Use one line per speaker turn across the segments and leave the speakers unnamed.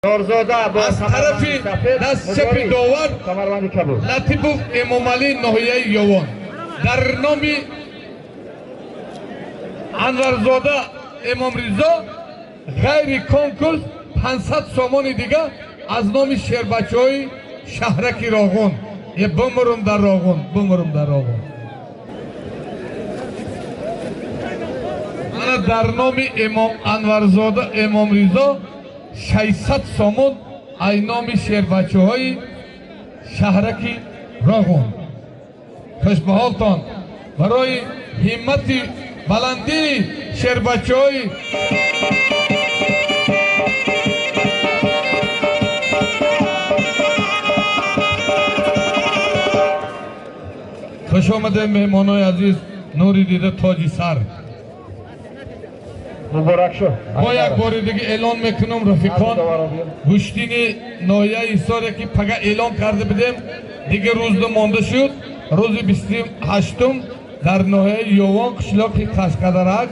Норзода бо
Аз тарафи даст чапи довар
камарбанди кабуд.
Латипов Эмомалӣ, ноҳияи Ёвон. Дар номи Анварзода Эмомризо ғайри конкурс 500 сомони дига аз номи шербачаҳои шаҳраки Роғун. Е бумурум дар Роғун, бумурум дар Роғун. Мана дар номи Эмом Анварзода Эмомризо 600 сомон ай номи шербачаҳои шаҳраки Роғун. Хушбаҳолтон барои ҳиммати баландии шербачаҳои. Хуш омадед, меҳмонои азиз, нури дида, тоҷи сар.
Муборак шуд.
Бо як бори дига эълон мекунам, рафиқон, гӯштини ноҳияи Ҳисоре, ки пага эълон карда будем, дига рӯзда монда шуд. Рӯзи 28-ум дар ноҳияи Ёвон, қишлоқи Қашқадарак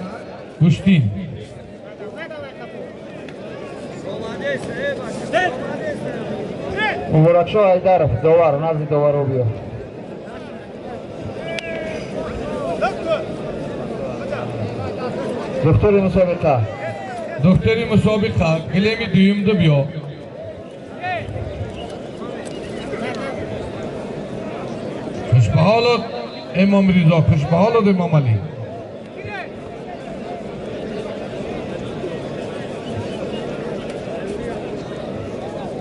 гӯштин.
Муборакшоҳ Айдаров, довар, назди доваро биё. Духтури мусобиқа.
Духтари мусобиқа, гилеми дуюмда биё. Хушбаҳолот, Эмомризо, хушбаҳолот, Эмомалӣ.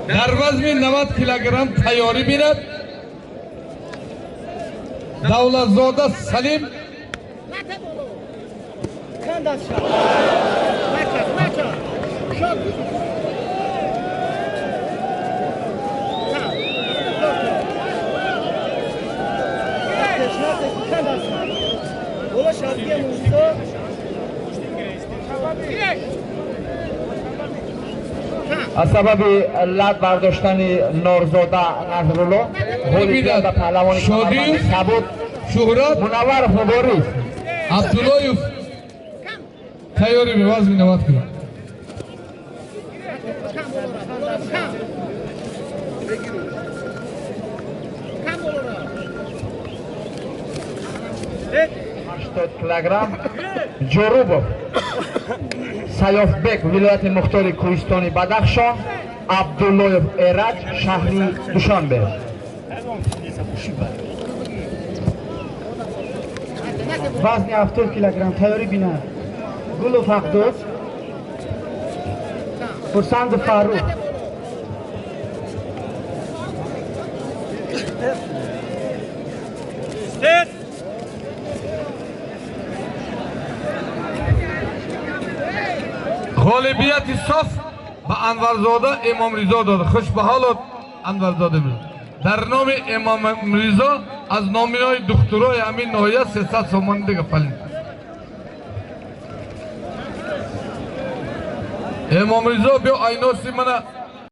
Дар вазни 90 килограмм тайёрӣ бинад Давлатзода Салим.
Аз сабаби лат бардоштани Норзода Назрулло ғолибият ба паҳлавони
Шодиев
кабуд
Шуҳрат
Мунавваров Мубориз.
Абдуллоев тайёрӣ ба вазни 90 кило.
80 килограмм Ҷорубов Саёфбек, вилояти мухтори Кӯҳистони Бадахшон, Абдуллоев Эраҷ, шаҳри Душанбе.
Вазни 70 килограмм тайёрӣ бинад Гулов Ҳақдӯз, Хурсанду Фаррух.
Ғолибияти соф ба Анварзода Эмомризо дод. Хушбаҳолот, Анварзода. Дар номи Эмомризо аз номиҳои духтурои ҳамин ноҳия 300 сомони дига палид. Эмомризо, биё, айноси мана.